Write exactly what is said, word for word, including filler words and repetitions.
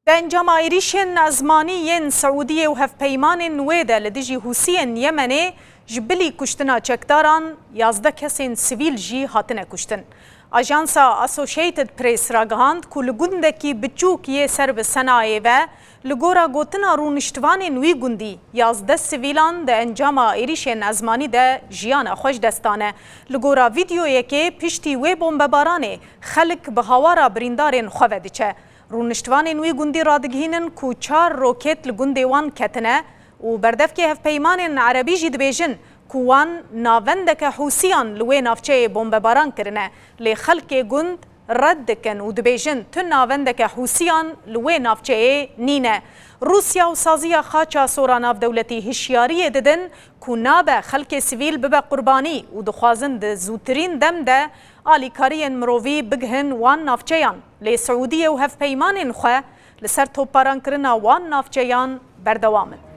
Di encama êrîşên ezmanî yên Siûdiyê û hevpeymanên wê de li dijî Hûsiyên Yemenê ji bilî kuştina çekdaran yazdeh kesên sivîl jî hatine kuştin. Ajansa Associated Press ragihand ku li gundekî biçûk yê ser bi Senayê ve, li gora gotina rûniştvanên wî gundî, yazdeh sivîlan di encama êrîşên ezmanî de jiyana xwe ji dest dane. Li gora vîdeoyekê piştî wê bombebaranê xelk bi hawara birîndarên xwe ve diçe. Rûniştvanên wî gundî radigihînin ku çar roket li gundê wan ketine û berdevkê hevpeymanên erebî jî dibêjin ku wan navendeke Hûsiyan li wê navçeyê bombebaran kirine. Lê xelkê gund red dikin û dibêjin tu navendeke Hûsiyan li wê navçeyê nîne. Rûsya û Saziya Xaça Sora Navdewletî hişyariyê didin ku nabe xelkê sivîl bibe qurbanî û dixwazin di zûtirîn dem de alîkariyên mirovî bigihin wan navçeyan. Lê Siûdiyê û hevpeymanên xwe li ser topbarankirina wan navçeyan berdewam in.